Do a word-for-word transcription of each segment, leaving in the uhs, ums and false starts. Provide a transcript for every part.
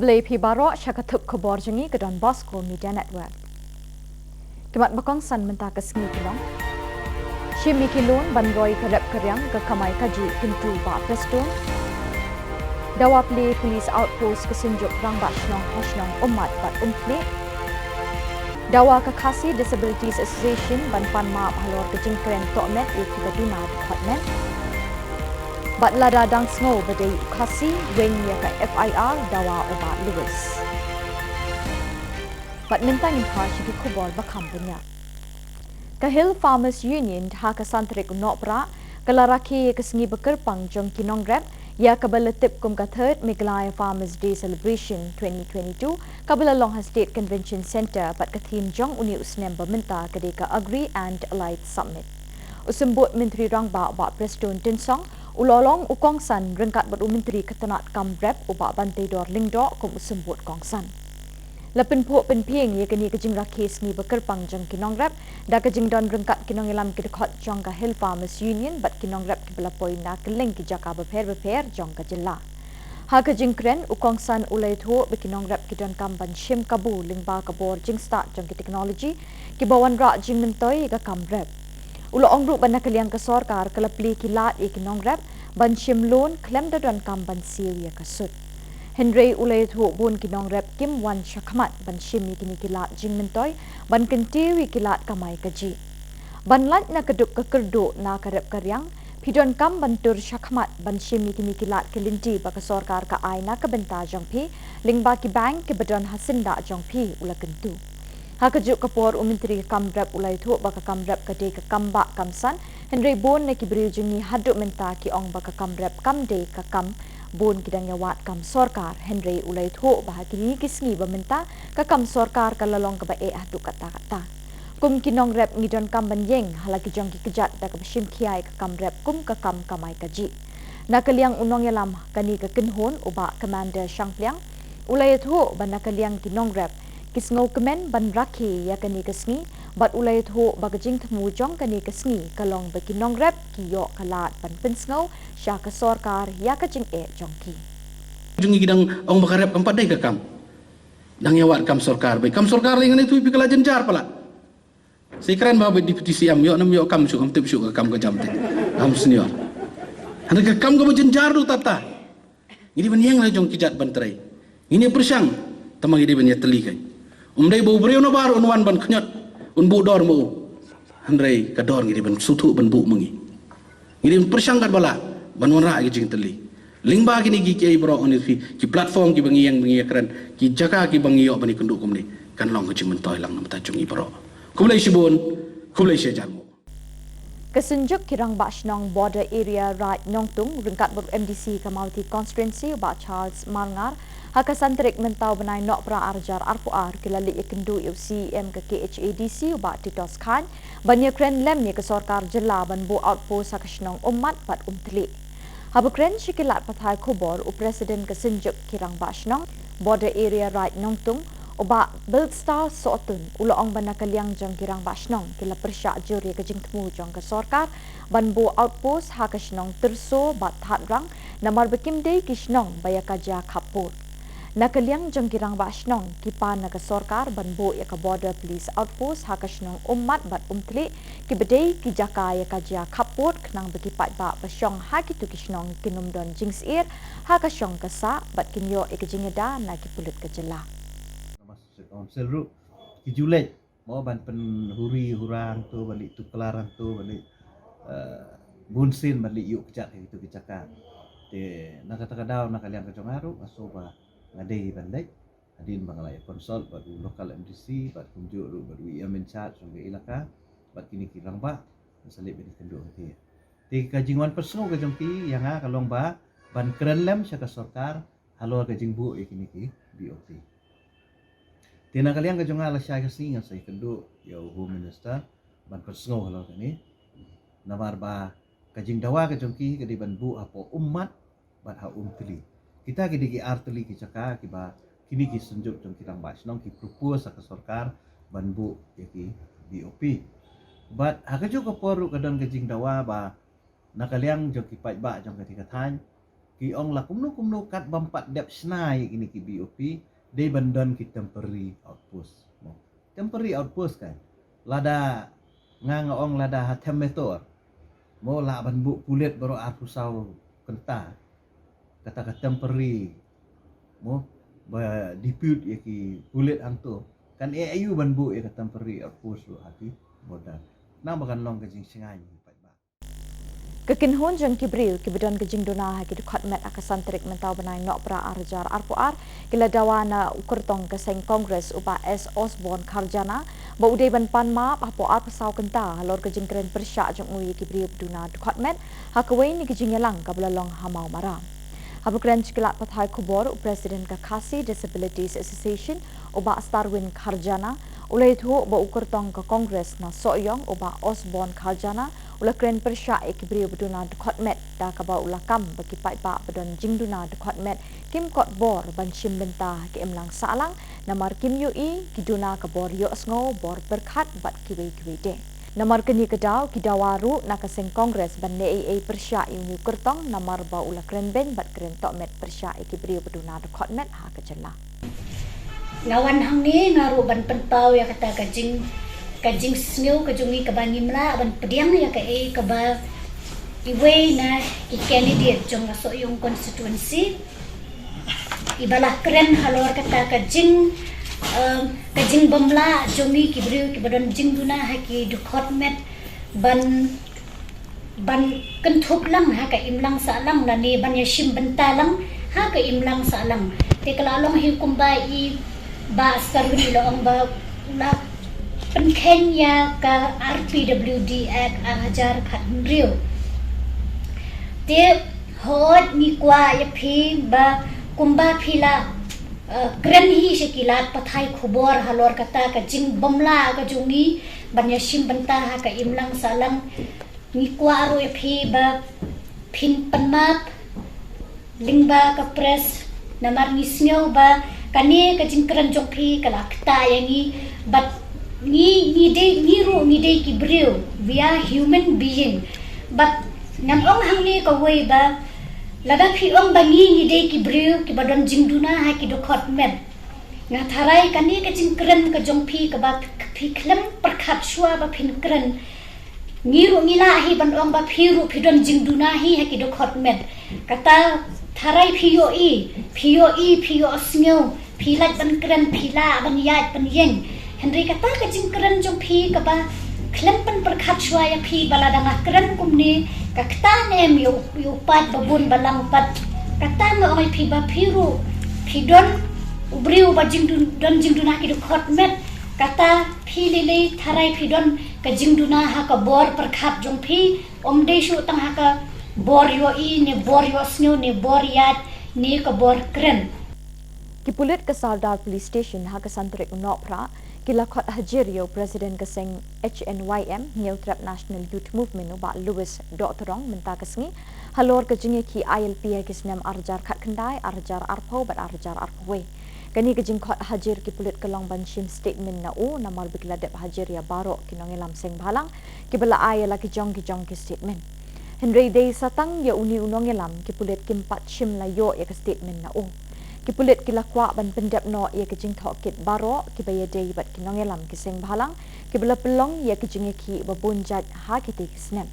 Khublei phi baroh sha ka thup khubor jong ngi ka Don Bosco Media Network. Ki mat ba kongsan mynta ka sngi ki long: Shim ïa ki loan ban roi ka rep ka riang ka kamai kajih, kyntu Bah Prestone. Dawa plie Police Outpost ka Synjuk Rangbah Shnong ha shnong Ummat bad Umthliew. Dawa ka Khasi Disabilities Association ban pan map halor ka jingkren tohmet ïa kiba duna dkhot met. Bad lada dang sngew ba dei u Khasi, weng ïa ka F I R dawa u Bah Lewis. Bad mynta ngin phai sha ki khubor ba kham bniah. Ka Hill Farmers Union ha ka san tarik u Nohprah ka la rakhe ïa ka sngi ba kyrpang jong ki nongrep, ïa kaba la tip kum ka Third Meghalaya Farmers Day Celebration twenty twenty-two, kaba la long ha State Convention Centre, bad ka theme jong une u snem ba mynta ka dei ka Agri and Allied Summit. U Symbud Myntri Rangbah Bah Prestone Tynsong u la long u kongsan ryngkat bad u Myntri ka tnat kam rep u Bah Banteidor Lyngdoh kum u symbud kongsan. La pynphuh pynphieng ïa kane ka jingrakhe sngi ba kyrpang jong ki nongrep da ka jingdon ryngkat ki nongïalam ki dkhot jong ka Hill Farmers Union bad ki nongrep kiba la poi na kylleng ki jaka bapher bapher jong ka jylla. Ha ka jingkren, u kongsan u la ïathuh ba ki nongrep ki donkam ban shim kabu lyngba ka bor jingstad jong ki technology kiba wanrah jingmyntoi ïa ka kam rep. U la ong ruh ba na ka liang ka sorkar ka la plie ki lad ïa ki nongrep ban shim loan khlem da donkam ban siew ïa ka sut. Hynrei u la ïathuh bun ki nongrep kim wan shakhmat ban shim ïa kine ki lad jingmyntoi ban kyntiew ïa ki lad kamai kajih. Ban lait na ka duk ka kyrduh na ka rep ka riang, phi donkam ban tur shakhmat ban shim ïa kine ki lad ki lynti ba ka sorkar ka ai na ka bynta jong phi lyngba ki bank kiba don ha syndah jong phi, u la kyntu. Ha kajuh ka por, u Myntri ka kam rep u la ïathuh ba ka kam rep ka dei ka kam bah kam san, hynrei bun na ki briew jong ngi haduh mynta ki ong ba ka kam rep kam dei ka kam. Bun ki dang ïawad kam sorkar, hynrei u la ïathuh ba ha kine ki sngi ba mynta ka kam sorkar ka la long kaba eh haduh katta katta. Kum ki nongrep ngi donkam ban ïeng ha la ki jong ki kjat da kaba shim khia ïa ka kam rep kum ka kam kamai kajih. Na ka liang u nongïalam kane ka kynhun u Bah Commander Shangpliang u la ïathuh ba na ka liang ki nongrep ki sngewkmen ban rakhe ïa kane ka sngi, bad u la ïathuh ba ka jingthmu jong kane ka sngi ka long ba ki nongrep ki ïoh ka lad ban pynsngew sha ka sorkar ïa ka jingeh jong ki. Jong ngi ki dang ong ba ka rep kam pat dei ka kam. Dang ïawad kam sorkar, ba kam sorkar lei ngan ïathuh ïa phi ka la jynjar palat. Sa kren ba ba Deputy C M ïoh nam ïoh kam shuh, kam tip shuh ka kam ka jam te. Kam senior. Hynrei ka kam kaba jynjar ruh tata. Ngi dei ban ïeng la jong ki jait ban trei. Ngi dei pyrshang, tangba ngi dei ban ïatylli kai. Um dei ba u briew na bar un wan ban khñiot, un buh dor ma u. Hynrei ka dor ngi dei ban sngewthuh ban buh ma ngi. Ngi dei ban pyrshang katba lah ban wanrah ïa ka jingtylli. Lyngba kine ki, kiei baroh ngi, ki, ki platform kiba ngi ïeng ba ngi ïakren, ki jaka kiba ngi ïoh ban ïakynduh kumne, kan long ka jingmyntoi lang na bynta jong ngi baroh. Khublei shibun, khublei shihajar nguh. Ka Synjuk ki Rangbah Shnong Border Area Raid Nongtung ryngkat bad u M D C ka Mawthei Constituency u Bah Charles Marngar, ha ka san tarik mynta u bnai Nohprah ar hajar arphew ar, ki la leit ïakynduh ïa u C E M ka K H A D C u Bah Titoskhan ban ïakren lem ïa ka sorkar jylla ban buh outpost ha ka shnong Ummat bad Umthliew. Haba kren sha ki lad pathai khubor, u President ka Synjuk ki Rangbah Shnong Border Area Raid Nongtung, u Bah Biltstar Sohtun, u la ong ba na ka liang jong ki Rangbah Shnong ki la pyrshah jur ïa ka jingthmu jong ka sorkar ban buh outpost ha ka shnong Tyrso bad Thadrang, namar ba kim dei ki shnong ba ïa ka jia khappud. Na ka liang jong ki Rangbah Shnong, ki pan na ka sorkar ban buh ïa ka Border Police Outpost ha ka shnong Ummat bad Umthliew, kiba dei ki jaka ïa ka jia khappud, khnang ba ki paidbah ba shong ha kito ki shnong kin ym don jingsyier ha ka shong ka sah bad kin ïoh ïa ka jingïada na ki pulit ka jylla. Council ruh ki ju leit mo ban pynhuri hura hangto, ban leit tuklar hangto, ban leit, eh, bunsien ban leit ïuh kjat ha kito ki jaka. Te na kata ka daw, na ka liang ka jong nga ruh nga sngew ba nga dei ban leit. Hadien ba nga la ïa consult bad u local M D C, bad kumjuh ruh bad u E M in charge jong ka elaka, bad kine ki rangbah, nga sa leit ban ïakynduh ha ki. Te ka jingwan pynsngew ka jong ki ïa nga ka long ba ban kren lem sha ka sorkar halor ka jingbuh ïa kine ki B O P. Te na ka liang ka jong nga, lashai ka sngi ngan sa ïakynduh ïa u Home Minister ban pynsngew halor kane. Namar ba ka jingdawa ka jong ki ka dei ban buh hapoh Ummat bad ha Umthliew. Kita ki dei ki ar tylli ki jaka kiba kine ki Synjuk jong ki Rangbah Shnong ki propose ha ka sorkar ban buh ïa ki B O P. Bad ha kajuh ka por ruh ka don ka jingdawa ba na ka liang jong ki paidbah jong kane ka thaiñ, Ki ong la kumno kumno kat bym pat dep shna ïa kine ki B O P, dei ban don ki temporary outpost. Mo. Temporary outpost kan. Lada nga nga ong lada ha Them Metor. Mo lah ban buh pulit baroh arphew saw kynta. Kata ka temporary. Mo ba depute ïa ki pulit hangto. Kan ïa aïu ban buh ïa ka temporary outpost ruh ha ki border. Nang ba kan long ka jingshngaiñ pat ba. Ka kynhun jong ki briew kiba don ka jingduna ha ki dkhot met ha ka san tarik mynta u bnai Nohprah ar hajar arphew ar ki la dawa na u kyrtong ka seng Congress u Bah S Osborne Kharjana ba u dei ban pan map hapoh arphew saw kynta halor ka jingkren pyrshah jong u ïa ki briew ba duna dkhot met ha kawei na ki jingïalang kaba la long ha Mawmaram. Haba kren sha ki lad pathai khubor u President ka Khasi Disabilities Association u Bah Starwin Kharjana u la ïathuh ba u kyrtong ka Congress na Sohiong u Bah Osborne Kharjana u la kren pyrshah ïa ki briew ba duna dkhot met da kaba u la kam ba ki paidbah ba don jingduna dkhot met kim kot bor ban shim bynta ha ka imlang sahlang namar kim ïohi ki duna ka bor ïohsngew, bor pyrkhat bad kiwei kiwei de. Namar kane ka daw ki dawa ruh na ka seng Congress ban leh ei ei pyrshah ïa une u kyrtong namar ba u la kren beiñ bad kren tohmet pyrshah ïa ki briew ba duna dkhot met ha ka jylla. Nga wan hangne nga ruh ban pynpaw ïa kata ka jing ka jingsngew ka jong ngi kaba ngim lah ban pdiang ïa kaei kaba iwei na i candidate jong ka Sohiong constituency iba la kren halor kata ka jing, em, ka jingbymlah jong ngi ki briew kiba don jingduna ha ki dkhot met ban ban kynthup lang ha ka imlang sahlang lane ban ïashim bynta lang ha ka imlang sahlang. Te ka la long hi kumba i Bah Starwin i la ong ba u la pynkheiñ ïa ka R P W D Act ar hajar khathynriew. Te hooid ngi kwah ïa phi ba kumba phi la, eh, kren hi sha ki lad pathai khubor halor kata ka jingbymlah ka jong ngi ban ïashim bynta ha ka imlang sahlang. Ngi kwah ruh ïa phi ba phin pan map lyngba ka press namar ngi sngew ba kane ka jingkren jong phi ka la ktah ïa ngi bad ngi ngi dei ngi ruh ngi dei ki briew, we are human being. Bad ngan ong hangne kawei ba lada phi ong ba ngi ngi dei ki briew kiba don jingduna ha ki dkhot met, nga tharai kane ka jingkren ka jong phi kaba phi khlem pyrkhat shuwa ba phin kren. Ngi ruh ngi lah hi ban ong ba phi ruh phi don jingduna hi ha ki dkhot met. Kata tharai phi ïohi, phi ïohi, phi ïohsngew, phi lah ban kren, phi lah ban ïaid ban ïeng. Hynrei kata ka jingkren jong phi kaba khlem pynpyrkhat shuwa ïa phi ba lada nga kren kumne ka ktah ne em ïa u, ïa u paid ba bun ba lang pat. Kata nga ong ïa phi ba phi ruh phi don u briew ba jingdun, don jingduna ki dkhot met. Kata phi lei lei tharai phi don ka jingduna ha ka bor pyrkhat jong phi, ym dei shuh tang ha ka bor ïohi ne bor ïohsngew ne bor ïaid ne ka bor kren. Ki pulit ka Sardar Police Station ha ka san tarik u Nohprah ki la khot hajir ïa u President ka seng H N Y M, Hynñiewtrep National Youth Movement u Bah Louis Dohtdong mynta ka sngi halor ka jingïakhih I L P ha ki snem ar hajar khatkhyndai, ar hajar arphew bad ar hajar arphew wei. Kane ka jingkhot hajir ki pulit ka long ban shim statement na u namar ba ki la dep hajir ïa baroh ki nongïalam seng bhalang kiba la ai ïa la ki jong ki jong ki statement. Hynrei dei sa tang ïa une u nongïalam ki pulit kim pat shym la ïoh ïa ka statement na u. Ki pulit ki la kwah ban pyndep noh ïa ka jingtohkit baroh kiba ïadei bad ki nongïalam ki seng bhalang kiba la pynlong ïa ka jingïakhih ba bun jait ha kitei ki snem.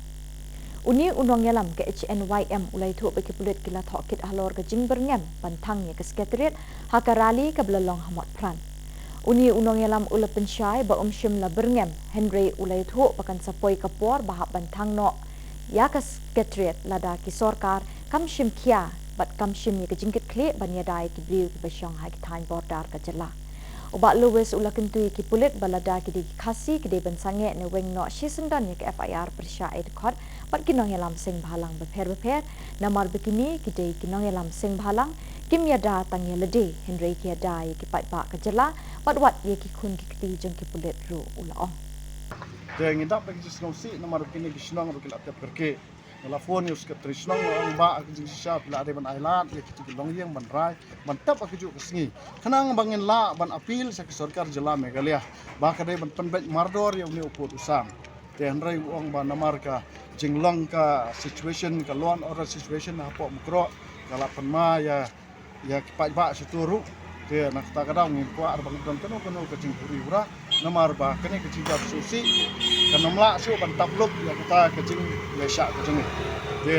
Une u nongïalam ka H N Y M u la ïathuh ba ki pulit ki la tohkit halor ka jingbyrngem ban thang ïa ka Secretariat ha ka rally kaba la long ha Motphran. Une u nongïalam u la pynshai ba um shym la byrngem, hynrei u la ïathuh ba kan sa poi ka por ba hap ban thang noh ïa ka Secretariat lada ki sorkar kam shim khia bad kam shim ïa ka jingkitkhlieh ban ïada ïa ki briew kiba shong ha ki thaiñ border ka jylla. U Bah Louis u la kyntu ïa ki pulit ba lada ki dei ki Khasi ki dei ban sangeh ne weng noh shisyndon ïa ka F I R pyrshah ïa dkhot bad ki nongïalam seng bhalang bapher bapher, namar ba kine ki dei ki nongïalam seng bhalang, kim ïada tang ïa lade, hynrei ki ïada ïa ki paidbah ka jylla bad wat ïa ki khun ki kti jong ki pulit ruh, u la ong. Te ngi dap da ka jingsngewsih namar ba kine ki shnong ruh ki la tep kyrkieh. Nga la phone ïa u Secretary shnong, nga ong ba ha ka jingshisha phi la dei ban ailad ïa kito ki longïing ban rai ban tep ha kajuh ka sngi, khnang ba ngin lah ban appeal sha ka sorkar jylla Meghalaya ba ka dei ban pynbeit mardor ïa une u pud u sam. Te hynrei u ong ba namar ka jinglong ka situation, ka law and order situation hapoh Mukroh, Ka la pynma ïa ïa ki paidbah sha tu ruh. Te na kata ka daw ngim kwah ba ngi don kano kano ka jingpuri ura. Namar ba kane ka jingjia shuh shuh kan ym lah shuh ban tap luk ïa kata ka jingïaishah ka jong ngi. Te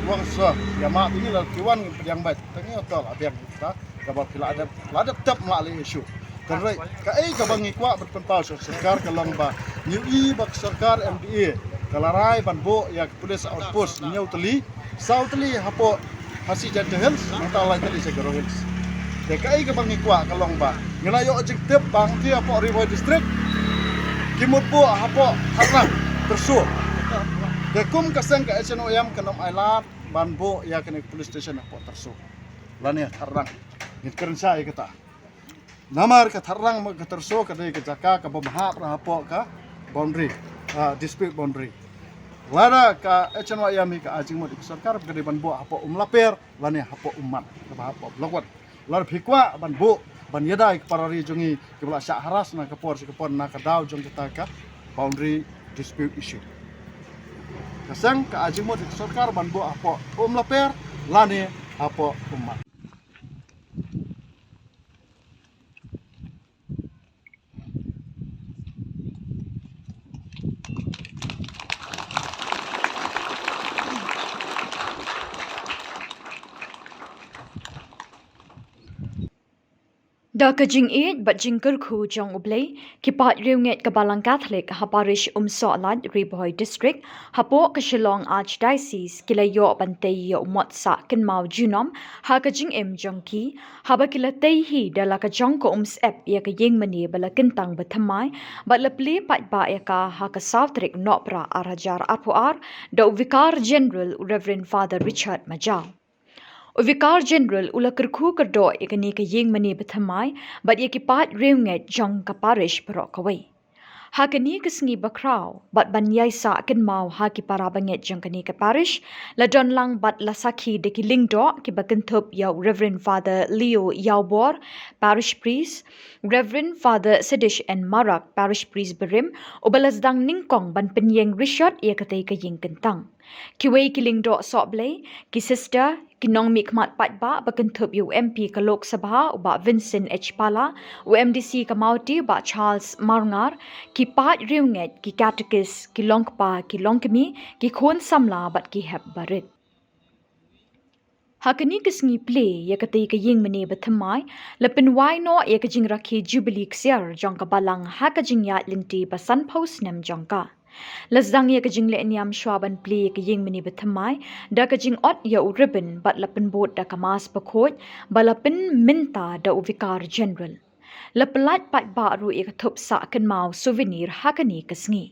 wang sa ïa ma bini la ki wan ngim pdiang bad te ngi ot la biang kata kaba phi la dep la dep tap ma la issue. Kan rei ka ei kaba ngi kwah ban pynpaw sha sorkar ka long ba ngi i ba ka sorkar M D A ka la rai ban buh ïa ka police outpost hynñiew tylli saw tylli hapoh Khasi Jaintia Hills, nangta lai tylli sha Garo Hills. Te ka ei kaba ngi kwah ka long ba ngi la ïoh jingtip ba ngi hapoh Ri Bhoi District ki mut buh hapoh Tharnang Tyrso. Te kum ka seng ka H N O M kan ym ailad ban buh ïa kane ka police station hapoh Tyrso lane Tharnang. Ngin kren sha ïa kata. Namar ka Tharnang bad ka Tyrso ka dei ka jaka kaba bha para hapoh ka boundary, ah, dispute boundary. Lada ka H N Y M hi ka ai jingmut ïa ka sorkar ka dei ban buh hapoh Umlaper lane hapoh Umman kaba hapoh Block One. Lada phi kwah ban buh ban ïada ïa ki para ri jong ngi kiba la shah harass na ka por sha ka por na ka daw jong kata ka boundary dispute issue. Ka seng ka ai jingmut ïa ka sorkar ban buh hapoh Umlaper lane hapoh Umman. Da ka jingïeit bad jingkyrkhu jong U Blei, ki paid riewngeit ka Balang Katholik ha parish Umsohlait, Ri Bhoi District, hapoh ka Shillong Archdiocese ki la ïoh ban tei ïa u mot sah kynmaw junom ha ka jingim jong ki, haba ki la tei hi da la ka jong ka umsyep ïa ka ïingmane ba la kyntang ba thymmai bad la plie paidbah ïa ka ha ka saw tarik Nohprah ar hajar arphew ar da u Vicar General u Reverend Father Richard Majaw. U Vicar General u la kyrkhu kyrdoh ïa kane ka ïingmane ba thymmai bad ïa ki paid riewngeit jong ka parish baroh kawei. Ha kane ka sngi bakhraw bad ban ïai sah kynmaw ha ki para bangeit jong kane ka parish, la don lang bad la sakhi da ki lyngdoh kiba kynthup ïa u Reverend Father Leo Ïawbor, Parish Priest, Reverend Father Sidish N Marak, Parish Priest barim, uba la sdang nyngkong ban pynïeng rishot ïa katei ka ïing kyntang. Kiwei ki lyngdoh sohblei, ki sister, ki nongmihkhmat paidbah ba kynthup ïa u M P ka Lok Sabha u Bah Vincent H Pala, u M D C ka Mawti u Bah Charles Marngar, ki paid riewngeit, ki katekis, ki longkpa, ki longkmie, ki khun samla bad ki hep barit. Ha kane ka sngi plie ïa katei ka ïingmane ba thymmai, la pynwai noh ïa ka jingrakhe Jubilee Ksiar jong ka balang ha ka jingïaid lynti ba sanphew snem jong ka. La sdang ïa ka jingleh niam shuwa ban plie ïa ka ïingmane ba thymmai da ka jingot ïa u ribbon bad la pynbud da ka Mass bakhuid ba la pynmynta da u Vicar General. La pyllait paidbah ruh ïa ka thup sah kynmaw souvenir ha kane ka sngi.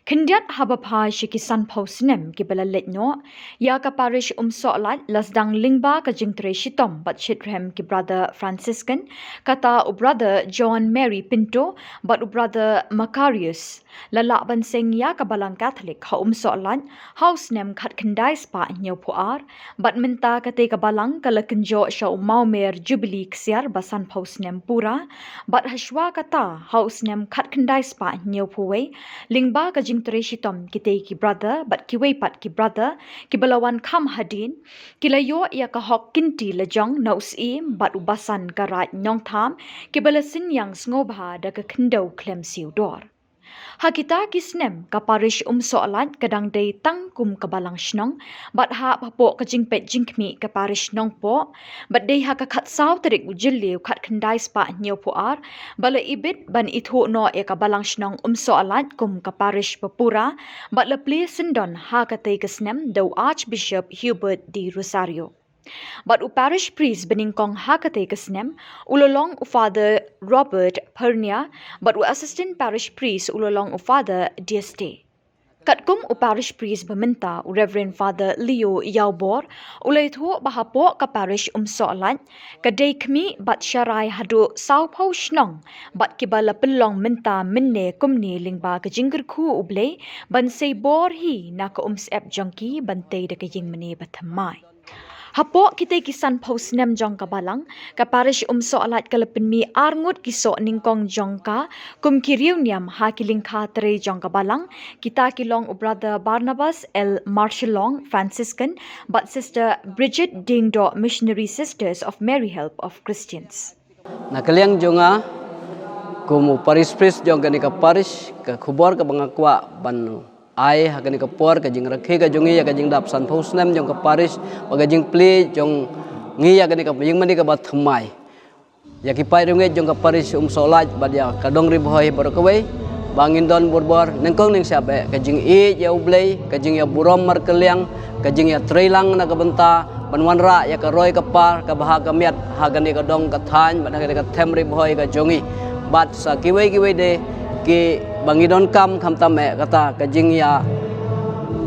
Khyndiat haba phai sha ki sanphew snem kiba la leit noh, ïa ka parish Umsohlait la sdang lyngba ka jingtrei shitom bad shitrhem ki brother Franciscan, kata u brother John Mary Pinto bad u brother Macarius. La lah ban seng ïa ka balang Katholik ha Umsohlait ha u snem khatkhyndai spah hynñiewphew ar, bad mynta katei ka balang ka la kynjoh sha u mawmer Jubilee Ksiar ba sanphew snem pura, bad hashwa kata ha u snem khatkhyndai spah hynñiewphew wei, lyngba ka jingtrei shitom kitei ki brother bad kiwei pat ki brother kiba la wan kham hadien, ki la ïoh ïa ka hok kynti lajong na u Syiem bad u Basan ka Raid Nongthaw, kiba la synñiang sngewbha da ka khyndew khlem siew dor. Ha kita ki snem ka parish Umsohlait ka dang dei tang kum ka balang shnong, bad hap hapoh ka jingpeit jingkhmih ka parish Nongpoh, bad dei ha ka khatsaw tarik u Jylliew khatkhyndai spah hynñiewphew ar ba la ibit ban ithuh noh ïa ka balang shnong Umsohlait kum ka parish ba pura, bad la plie syndon ha katei ka snem da u Archbishop Hubert de Rosario. Bad u parish priest ba nyngkong ha katei ka snem u la long u Father Robert Pernia, bad u assistant parish priest u la long u Father Dieste. Katkum u parish priest ba mynta, u Reverend Father Leo Ïawbor, u la ïathuh ba hapoh ka parish Umsohlait ka dei khmih bad sharai haduh sawphew shnong, bad kiba la pynlong mynta mynne kumne lyngba ka jingkyrkhu U Blei ban sei bor hi na ka umsyep jong ki ban tei da ka ïingmane ba thymmai. Hapoh kitei ki sanphew snem jong ka Balang, ka Parish Umsohlait ka la pynmih arngut ki soh nyngkong jong ka kum ki riewniam ha ki lyngkha trei jong ka Balang, kita ki long u Brother Barnabas L Marshallong, Franciscan, bad Sister Bridget Diengdoh, Missionary Sisters of Mary Help of Christians. Na ka liang jong nga kum u parish priest jong kane ka parish, ka khubor kaba nga kwah ban ai ha kane ka por ka jingrakhe ka jong ngi ïa ka jingdap sanphew snem jong ka parish, bad ka jingplie jong ngi ïa kane ka jingmane kaba thymmai ïa ki paid riewngeit jong ka parish Umsohlait bad ïa ka dong Ri Bhoi baroh kawei, ba ngin don bor bor nyngkong nyngshap eh ka jingïeit ïa U Blei, ka jingïaburom markylliang, ka jingïatreilang na ka bynta ban wanrah ïa ka roi ka par, ka bha ka miat ha kane ka dong ka thaiñ bad ha kane ka them Ri Bhoi ka jong ngi. Bad sa kiwei kiwei de kiba ngi donkam, khamtam eh kata ka jingïa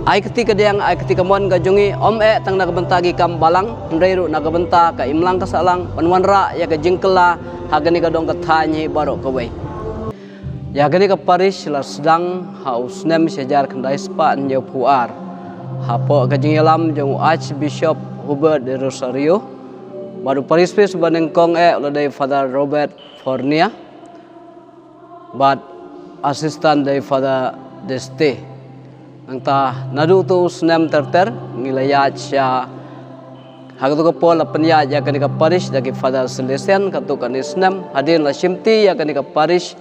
ai kti kadiang, ai kti kamon ka jong ngi, ym eh tang na ka bynta ki kam Balang, hynrei ruh na ka bynta ka imlang ka sahlang, ban wanrah ïa ka jingkylla ha kane ka dong ka thaiñ hi baroh kawei. Ïa kane ka parish la sdang ha u snem shihajar khyndai spah hynñiewphew ar, hapoh ka jingïalam jong u Archbishop Hubert de Rosario. Bad u parish priest ba nyngkong eh u la dei Father Robert Fornia, bad assistant dei Father Deste. Nangta naduh utu u snem ter ter ngi la ïaid sha ha katu ka por la pynïaid ïa kane ka parish da ki Father Salesian, katto katne snem. Hadien la shimti ïa kane ka parish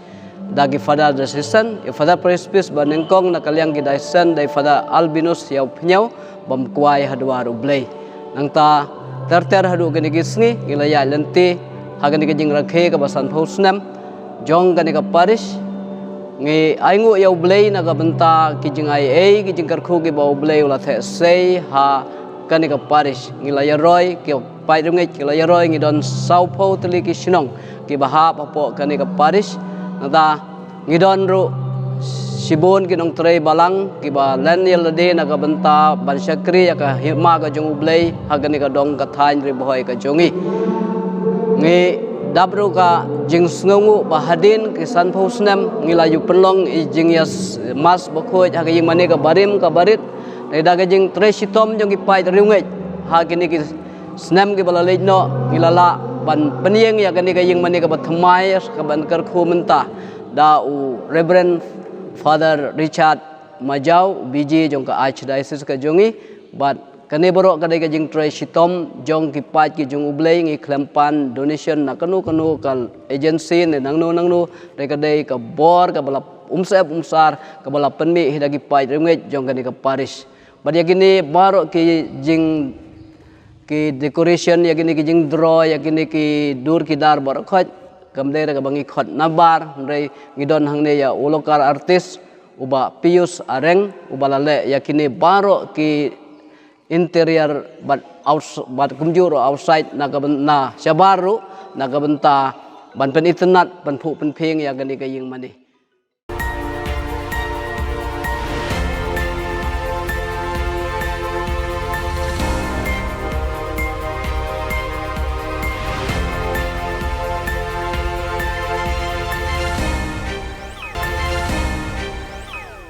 da ki Father Diocesan, ïa Father Parish priest ba nyngkong na ka liang ki diocesan dei Father Albinus Ïawphñiaw, bym kwai ha dwar U Blei. Nangta ter ter haduh kine ki sngi ngi la ïaid lynti ha kane ka jingrakhe kaba sanphew snem jong kane ka parish. Ngi ainguh ïa U Blei na ka bynta ki jingai ei, ki jingkyrkhu kiba U Blei u la theh sei ha kane ka parish. Ngi la ïaroi, ki paid riewngeit ki la ïaroi, ngi don sawphew tylli ki shnong kiba hap hapoh kane ka parish. Nangta ngi don ruh shibun ki nongtrei Balang kiba len ïa lade na ka bynta ban shakri ïa ka hima ka jong U Blei ha kane ka dong ka thaiñ Ri Bhoi ka jong ngi. Ngi dap ruh ka jingsngewnguh ba hadien ki sanphew snem ngi la ïoh pynlong i jingïa s-, Mass Bakhuid ha ka ïingmane kaba rim kaba rit. Te da ka jingtrei shitom jong ki paid riewngeit ha kine ki snem kiba la leit noh, ngi la lah ban pynïeng ïa kane ka ïingmane kaba thymmai, kaban kyrkhu mynta da u Reverend Father Richard Majaw, B G jong ka Archdiocese ka jong ngi. Bad kane baroh ka dei ka jingtrei shitom jong ki paid ki jong U Blei. Ngi khlem pan donation na kano kano ka agency ne nangno nangno, hynrei ka dei ka bor kaba la umsyep umsar kaba la pynmih hi da ki paid riewngeit jong kane ka parish. Bad ïa kine baroh ki jing, ki decoration, ïa kine ki jingdraw, ïa kine ki dur ki dar baroh khoit, kam dei re kaba ngi khot nabar, hynrei ngi don hangne ïa u local artist u Bah Pius Areng, uba la leh ïa kine baroh ki interior bad outs-, bad kumjuh ruh outside na ka byn-, na shabar ruh na ka bynta ban pynitynnad, pynphuh pynphieng ïa kane ka ïingmane.